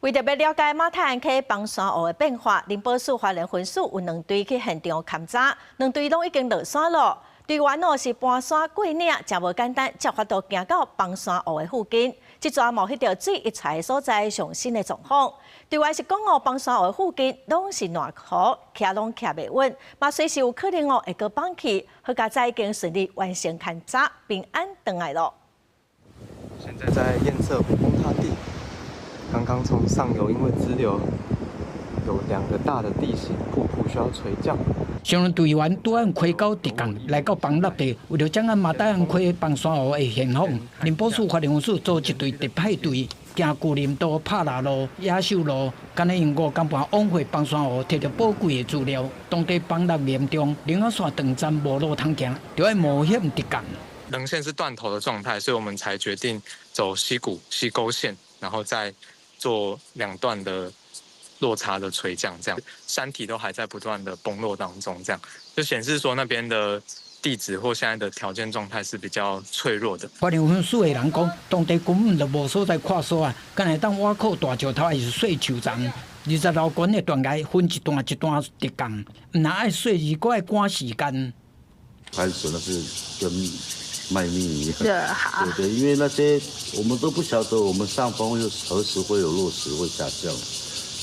為著欲了解馬太鞍溪崩山湖的變化，寧波市花蓮分署有兩隊去現場勘查，兩隊攏已經落山囉。隊員哦是盤山過嶺，誠無簡單，才有法度行到崩山湖的附近。這逝嘛有彼著水溢出來的所在上新的狀況。隊員是講哦，崩山湖的附近攏是爛土，徛攏徛袂穩，嘛隨時有可能哦會閣崩去。好佳哉已經順利完成勘查，平安轉來囉。現在在堰塞湖崩塌地，剛剛從上游因為支流有兩個大的地形瀑布需要垂降。上隊員拄按溪溝直降來到崩落地，為著掌握馬太鞍溪崩山湖的現況，寧波市花蓮分署組一隊特派隊，行舊林道、帕拉路、野獸路，敢若用5工半往回崩山湖，提著寶貴的資料。當地崩落嚴重，林仔線斷層無路通行，著愛冒險直降。稜線是斷頭的狀態，所以我們才決定走溪谷、溪溝線，然後再做兩段的落差的垂降，這樣山體都還在不斷的崩落當中，這樣就顯示說那邊的地質或現在的條件狀態是比較脆弱的。花蓮分署的人講，當地根本就無所在看沙啊，敢會當倚靠大石頭抑是細樹叢。20樓懸的斷崖分一段一段直降，毋但愛細膩，閣愛趕時間。開始那是跟賣命一樣，對對，因為那些我們都不曉得，我們上方又何時會有落石會下降。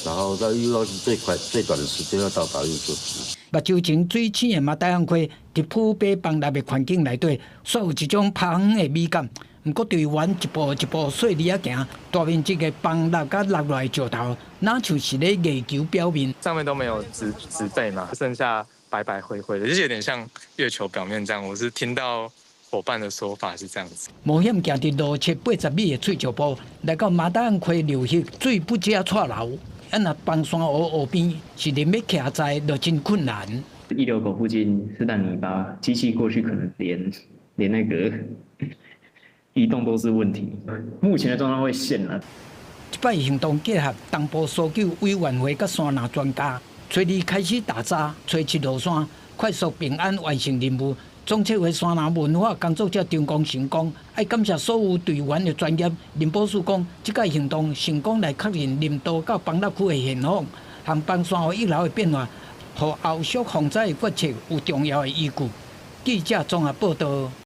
然後再遇到是最快最短的時間要到達運輸區。目睭前水深的馬太鞍溪，佇普遍崩落的環境內底，煞有一種拍遠的美感。毋過隊員一步一步細膩仔行，大面積的崩落佮落來的石頭，若像是咧月球表面。上面都沒有植被嘛，剩下白白灰灰的，就是有點像月球表面這樣。我是聽到夥伴的說法是這樣子。冒險行佇路70-80米的碎石步，來到馬太鞍溪流域水不遮掣流。啊，若崩山湖湖邊是連欲徛在都真困難。溢流口附近是爛泥巴，機器過去可能連那個移動都是問題。目前的狀況會陷啦。這擺行動結合東部搜救委員會佮山林專家，初二開始打紮，初七落山，快速平安完成任務。總策劃山林文化工作者張光成講，愛感謝所有隊員的專業。林保樹講，這個行動成功來確認林道到崩落區的現況，和崩山湖溢流的變化，予後續防災的決策有重要的依據。記者綜合報道。